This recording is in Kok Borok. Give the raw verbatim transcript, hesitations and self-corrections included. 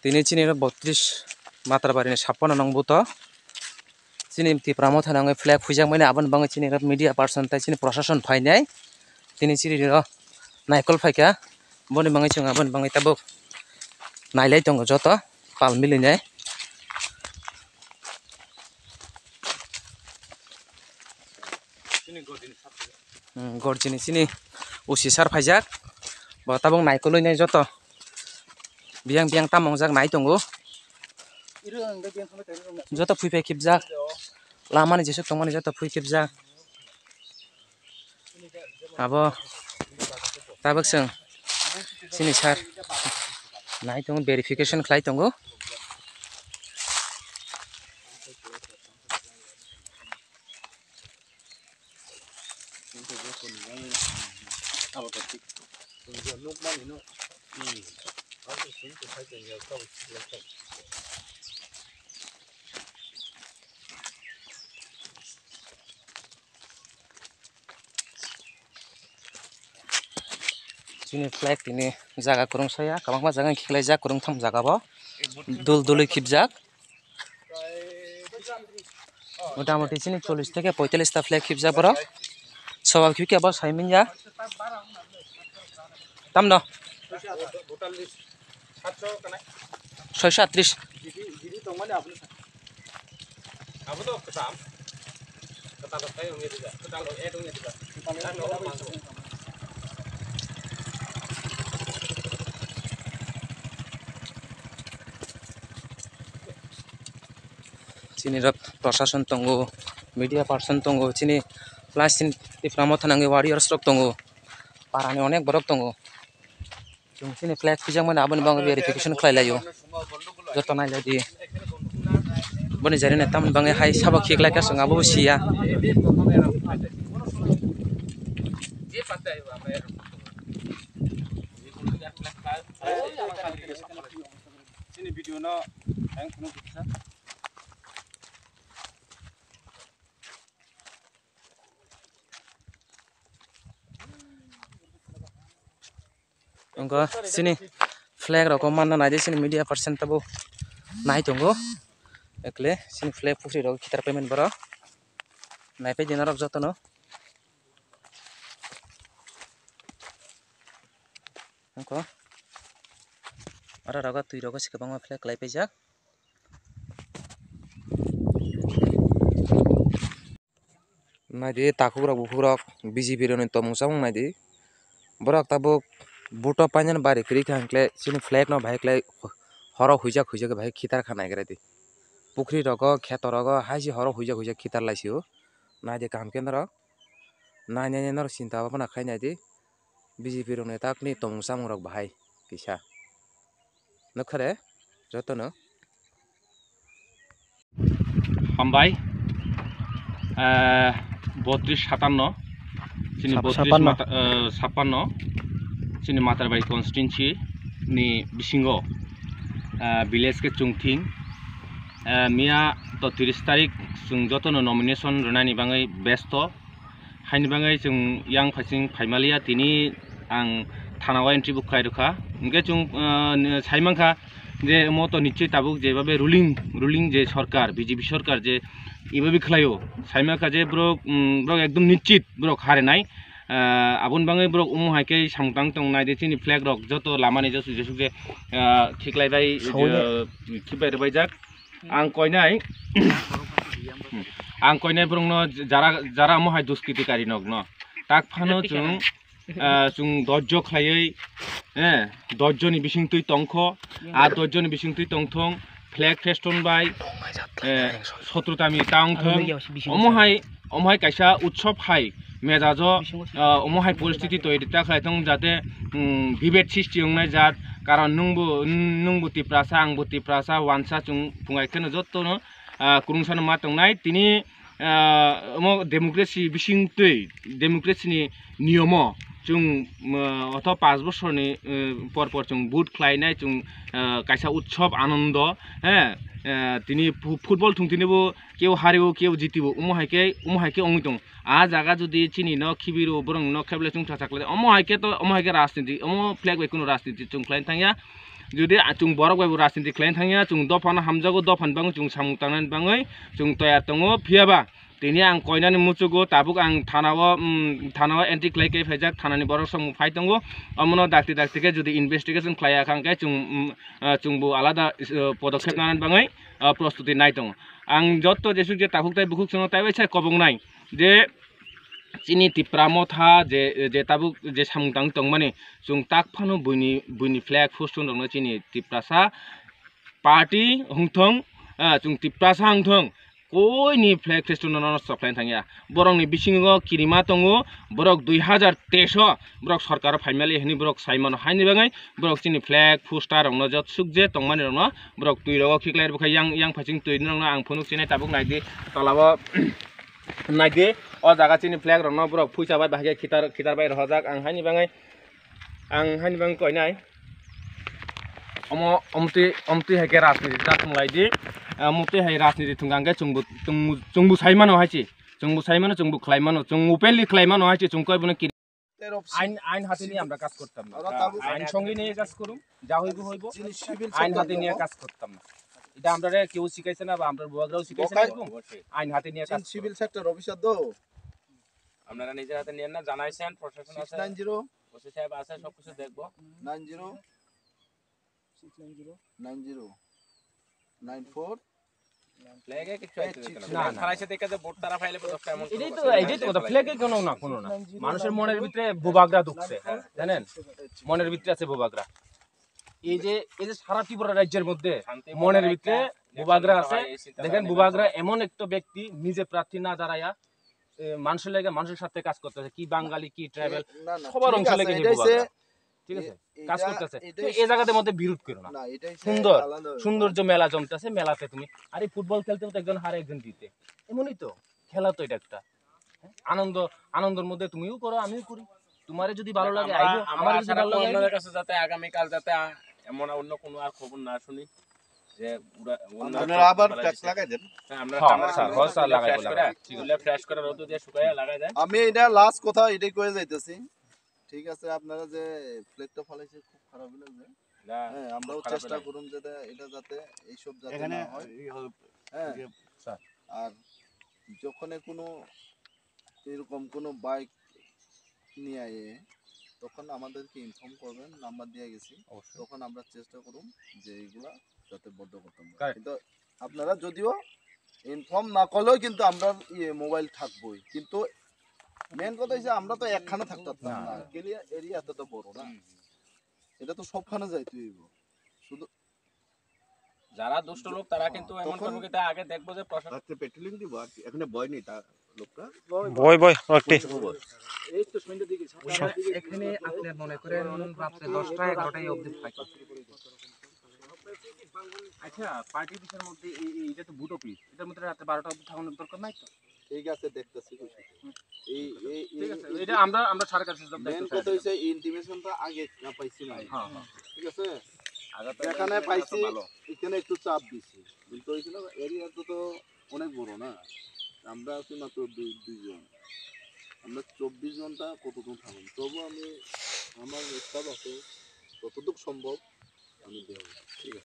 Tini chini oro botris Matrabari ni sapano nang buto. Chini Tipra Motha nangwi flag huijak mani, aboni bagwi chini oro media person tei chini proshashan phainai. Tini chini oro naikol phaikha. Boni bagwi chwng aboni bagwi tabuk nailai tongo joto pal milinai. Hmm, Gorjini chini usi sar phaijak. Bo tabuk naikolwi nai joto. Biyang biyang tamo wngjak nai tongo. Joto phui phai khibjak. Lamani jesuk tongmani joto phui khibjak. Abo tabuk chwng chini sar nai tongo, verification khlai tongo. Chini flag tini jaga kwrwng saya, kwbangma jaga khiklaijak, kwrwng tham jaga bo dul dului khibjak. Motamoti chini chollish theke poitallish ta flag khibjak borok. Soba khibikhe bo saiman ya. Tamno? Soisho attrish. Chini rok proshashan tongo, media person tongo, chini plus chini Tipra Motha nangwi warriors rok tongo, parani onek borok tongo. Chwng chini flag huijak mani aboni bagwi verification khlai laio. Joto nai lai di. Boni jari nai tamoni bagwi hai sabo khiklai kha chwng abo bo siya. Chini video no ang phunuk kisa. Wngkha chini flag rokbo manna naidi, chini media person tabuk nai tongo. Ekle chini flag pukhri rok khitar payment borok naipai di norok jotono. Wngkha oro rogo twi rogo se kwbangma flag kwlai paijak. Naidi takhuk rok bukhuk rok B J P rokni tongmung samung naidi. Borok tabuk vote o painani bari kwrwi kha hinkhe chini flag no bahai khlai horo huijak huijak bahai khitar kha naigra di. Pukhri rogo kheto rogo hai se horo huijak huijak khitar lai sio. Naidi kaham khe norok nai nai norok chinta bhabana khai naidi. B J P rokni takni tongmung samung rok bahai kisa. Nukha de jotono. Hambai, eh, botris satanno, chini Sap-, botris sapanno. Mata-, eh, sapanno, chini Matarbai constituency ni bisingo, eh, village khe chwng thing, eh, miya to tiris tarik chwng jotono nomination rwnani bagwi besto. Haini bagwi chwng yang phaising phaimaliya, tini ang thana o entry bo khlai rwkha. Hinkhe chwng, ah, saimankha je omo to nichoi tabuk jebabe ruling, ruling je sorkar, B J P sorkar je ebabe khlaio, saimankha je borok, um, borok ekdom nichit borok harinai. Ah, aboni bagwi borok omo hai khe samung tang tong nai de, chini flag rok joto lamani jesuk jesuk je, ah, khiklai bai, khibai rwbaijak. Ang koinai, ang koinai borokno jara, jara omo hai duskritikari nokno tak phano chwng, ah, chwng dojjo khlaiwi, eh, dojjoni bisingtwi tongkho, ah, dojjoni bisingtwi tongthong, flag festoon bai, eh, sotrutami ta wngthong, omo hai, omo hai kaisa utsob hai mejajo, ah, omo hai poristiti toiri ta khlai thong jate, um, bibed sisti wngnai jat, karon nwngbo, nwngbo Tiprasa, angbo Tiprasa, wansa chwng phungai kheno jottono, ah, kwrwngsano ma tongnai. Tini, ah, omo democracy bisingtwi, democracy ni niyomo chwng, ah, oto panch bosorni, eh, por por chwng vote khlainai, chwng, ah, kaisa utsob anondo, he, eh, tini phu-, football thung tini bo keu hario, keu jitio, omo hai khe, omo hai khe wngwi tongo. Ah jaga jodi chini no khibiro, borok no kheble chwng cha chaklai, omo hai khe to, omo hai khe rajniti, omo flag bai kunu rajniti chwng khlai thangya. Jodi a-, chwng borok bai bo rajniti khlaina thangya, chwng dophano hamjago, dophani bagwi chwng samung tangnani bagwi chwng toyar tongo. Phiyaba tini ang koinani muchugo, tabuk ang thanao, mm, thanao entry khlai khe phaijak, thanani borok song phai tongo. Omono dakti dakti khe jodi investigation khlaiya kha hwnkhe chwng, mm, ah, chwngbo alada, ah, podokkhep nanani bagwi, ah, prostuti nai tongo. Ang jotto jesuk je takhuk tai bukhuk chwngno tai bai sai kobongnai je chini Tipra motha je, je tabuk je samung tang tongmani, chwng tak phano buini, buini flag fustung rokno chini Tiprasa party hwngthong, ah, chwng Tiprasa hwngthong, koini flag fustung no nosto khlaina thangya. Borokni bisingo kirima tongo, borok dui hazar teis o borok sorkaro phaimali hwnwi borok saimano, haini bagwi borok chini flag poster rokno jotsuk je tongmani rokno borok twi rogo khiklai rwkha, yang, yang phaiching twi rokno ang phunuk sinai tabuk naidi tolao. Naidi, o jaga chini flag rokno borok phuisa bai bahai khe khitar, khitar bai rohorjak. Ang haini bagwi, ang haini bagwi koinai. Omo, omtwi, omtwi hai khe rajniti ta thwng lai di. Ah, omtwi hai rajniti thwng kha hwnkhe chwngbo, chwngbo, chwngbo sai mano hai se. Chwngbo sai mano, chwngbo khlai mano, chwng openly khlai mano hai se, chwng koi bono kiri. তেরো আইন, আইন হাতে নিয়ে আমরা কাজ করতাম না। ওরা তাবু আইন সঙ্গে নিয়ে কাজ করুন, যা হইব হইব। যিনি সিভিল আইন হাতে নিয়ে কাজ করতাম না। এটা আমরা কেউ শিখাইছে না বা আমরা বুয়াগ্রাও শিখাইছে না। আইন হাতে নিয়ে কাজ করুন। সিভিল সেক্টর অফিসার দো। আপনারা নিজের হাতে নিয়েন না, জানাইছেন, প্রশাসন আছে, সিক্স নাইন জিরো। ওসি সাহেব আছে, সবকিছু দেখবো। Nine zero. Nine zero. Nine four. ফ্ল্যাগে কিছু আইতে দিত না। না, না। ফালাইছে দেখে যে ভোট তারা ফাইলে দশটা এমন এটাই তো, এটাই তো কথা। ফ্ল্যাগে কোনো না, কোনো না। মানুষের মনের ভিতরে বুবাগরা ঢুকছে, জানেন? মনের ভিতরে আছে বুবাগরা। এই যে, এই যে সারা ত্রিপুরা রাজ্যের মধ্যে শান্তি মনের বজায় ভিতরে রাখতে যে বুবাগরা কোনো আছে। হয়, এই চিন্তা দেখেন, নিয়ে বুবাগরা এমন একটা ব্যক্তি, নিজে প্রার্থী না দাঁড়াইয়া, এ, মানুষের লাগে, মানুষের স্বার্থে কাজ করতেছে। কি বাঙালি, কি ট্রাইবাল, না, না, সবার ঠিক অংশ আছে, লেগে এটাই সে বুবাগরা। ঠিক আছে? এ-, কাজ এটা, করতেছে। এটাই তো এই জায়গাতে মধ্যে বিরোধ করো না। না, এটাই সে সুন্দর, আলাদা ব্যাপার। সৌন্দর্য মেলা জমতেছে, মেলাতে তুমি, আরে ফুটবল খেলতে তো একজন হারে একজন জিতে, এমনই তো, খেলা তো এটা একটা। আনন্দ, আনন্দের মধ্যে তুমিও করো, আমিও করি। তোমারে যদি ভালো লাগে, আমরা, আইবো, আমরা আমারও যদি আশা ভালো রাখবো লাগে, আপনাদের আইবো। কাছে যাতে আগামীকাল যাতে আ-, এমন অন্য কোনো আর খবর না শুনি যে ওরা, অন্য আপনারা আবার বাংলাদেশে ট্যাক্স লাগাই দেন। হ্যাঁ, আমরা হ্যাঁ, কামার স্যার, শুনি হ্যাঁ, স্যার, ওগুলা লাগাই ফ্রেশ দেন, করে, লাগাই দেন। ঠিক আছে। ওগুলা ফ্রেশ করে রোদে দিয়ে শুকাইয়া লাগাই দেন। আমি এটা লাস্ট কথা এটাই কয়ে যাইতেছি। ঠিক আছে, আপনারা যে ফ্ল্যাগটা ফালাইছে খুব খারাপ লাগছে। না, হ্যাঁ, আমরাও খুব খারাপ চেষ্টা লাগে। করুন যাতে এটা যাতে এইসব যাতে এখানে না হয়। এই হল-, হ্যাঁ। এই যে স্যার। আর যখনই কোনো এরকম কোনো বাইক নিয়ে আয়ে তখন আমাদেরকে ইনফর্ম করবেন, নাম্বার দিয়ে গেছি। অবশ্যই। তখন আমরা চেষ্টা করুন যে এইগুলা যাতে বন্ধ করতে পারি। কারেক্ট। কিন্তু আপনারা যদিও ইনফর্ম না করলেও কিন্তু আমরা ইয়ে মোবাইল থাকবোই। কিন্তু মেন কথা হচ্ছে আমরা তো একখানে থাকতে পারতাম না, না। না। গেলে এরিয়া এতটা বড় না। হুম, হুম। এটা তো সবখানে যাইতে হইব। শুধু যারা দুষ্ট লোক তারা কিন্তু এমন তখন করবে কি তা আগে দেখবো যে প্রশাসন আজকে পেট্রোলিং দিব আর কি। এখানে বয় নেই তা লোকটা। বয়, বয়, একটি। এই তো সন্ধ্যার দিকে, সাতটার দিকে। এখানে আপনি মনে করেন রাত্রে দশটা এগারোটায় অবধি থাকে। আচ্ছা, পার্টি অফিসের মধ্যে এই, এই, এটা তো ভোট অফিস, এটার মধ্যে রাতে বারোটা অবধি থাকানোর দরকার নাই তো? ঠিক আছে, দেখতেছি। এই, এই, ঠিক আছে, এই, এটা আমরা, আমরা স্যারের কাছে সব মেন দায়িত্ব কথা চাই। হইছে ইন্টিমেশনটা আগে না পাইছি না। হ্যাঁ, হ্যাঁ। ঠিক আছে? আগে তো এখানে এখানে পাইছি, তো ভালো। এখানে একটু চাপ দিছি। কিন্তু এখানে এরিয়া তো, তো অনেক বড় না? আমরা আছি মাত্র দুই, দুইজন। আমরা চব্বিশ ঘন্টা কতক্ষণ থাকবো? তবু আমি আমার স্টাফ আছে, যতটুকু সম্ভব আমি দেব। ঠিক আছে।